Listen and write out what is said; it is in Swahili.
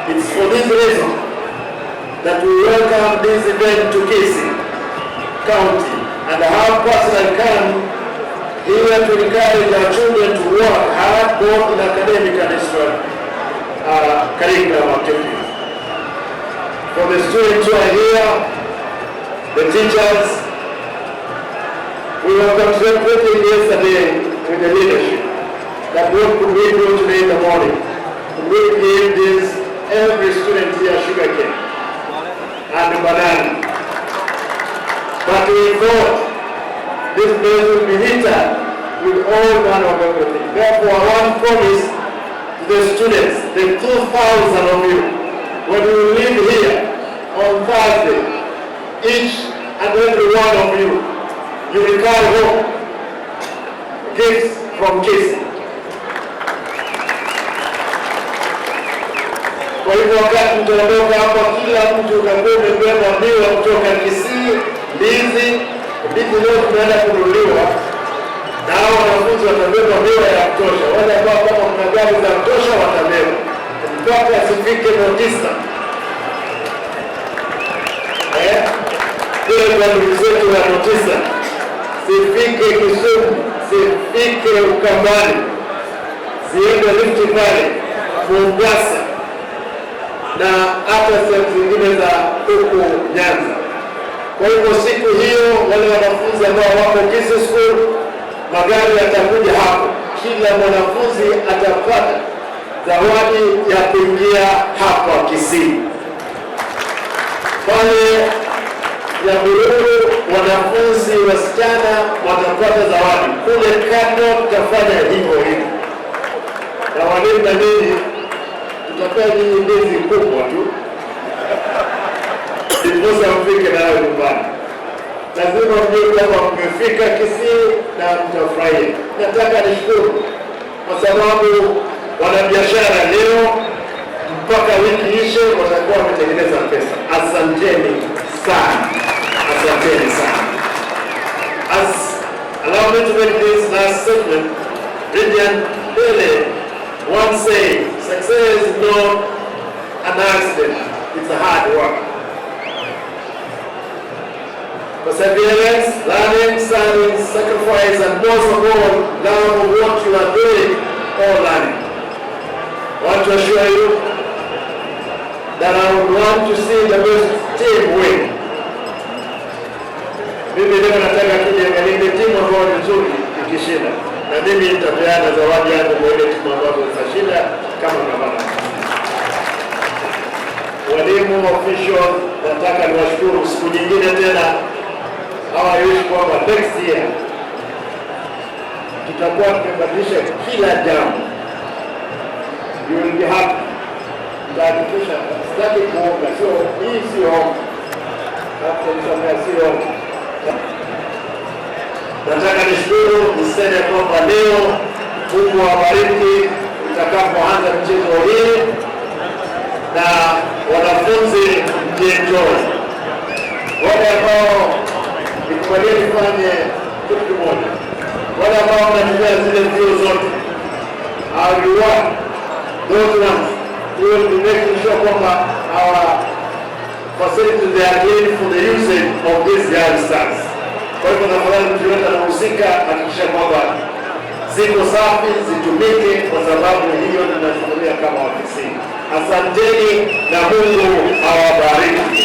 It's for this reason that we welcome this event to Kisii County and have personally come here to encourage our children to work hard both in academic and extra curriculum activities. For the students who are here, the teachers, we were concentrating yesterday with the leadership that what could we do today in the morning? Could we give this every student here sugarcane and banana? But we thought this place will be littered with all manner of everything. Therefore, I want to promise to the students, the 2,000 of you, when you leave here on Thursday, each and every one of you, you will carry home gifts from Kisii. Kwa hivyo wakati mtaondoka hapa, kila mtu utakuwa umebeba miwa kutoka Kisii, ndizi. Ndizi leo tunaenda kununuliwa na hao wanafunzi watabeba miwa ya kutosha. Wale ambao kama kuna gari za kutosha watabeba mpaka asifike Notista, eh, kule kwa ndugu zetu wa Notisa, sifike Kisumu, sifike Ukambani, ziende Rift Valley, Mombasa na hata sehemu zingine za huku Nyanza. Kwa hivyo siku hiyo wale wanafunzi ambao wako Kisii School, magari yatakuja hapo, kila mwanafunzi atapata zawadi ya kuingia hapa Kisii. Pale Nyahururu wanafunzi wasichana watapata zawadi, kule Kano tutafanya hivyo hivyo, na walimu na ninyi tutapea nyinyi ndizi kubwa tu ndiposa mfike nayo nyumbani. Lazima mjue kwamba mmefika Kisii na mtafurahia. Nataka nishukuru kwa sababu wanabiashara leo mpaka wiki ishe watakuwa wametengeneza pesa. Asanteni sana, asanteni sana. As allow me to make this last statement, Regent Pele once said, "Success is not an accident, it's a hard work." Perseverance, learning, studying, sacrifice, and most of all, love of what you are doing or learning. I want to assure you that I would want to see the best team win. Mimi leo nataka tuje ile timu ambayo ni nzuri ikishinda, na mimi nitapeana zawadi yangu kwa ile timu ambazo zitashinda kama gavana. Walimu, officials, nataka niwashukuru siku nyingine tena. I wish kwamba next year tutakuwa tumebadilisha kila jambo. You will be happy. Nitahakikisha, sitaki kuomba, sio hii, sio omba, sio omba. Nataka nishukuru, niseme kwamba leo Mungu awabariki utakapoanza mchezo hii na wanafunzi mjienjoy. Wale ambao nikubalie nifanye kitu kimoja, wale ambao wanatumia zile mbio zote, I reward those ones who will be making sure kwamba our facilities, they are clean for the usage of these youngsters. Kwa hivyo tafadhali, mtu yote anahusika, hakikisha kwamba ziko safi, zitumike, kwa sababu hiyo tunachukulia kama ofisini. Asanteni na Mungu awabariki.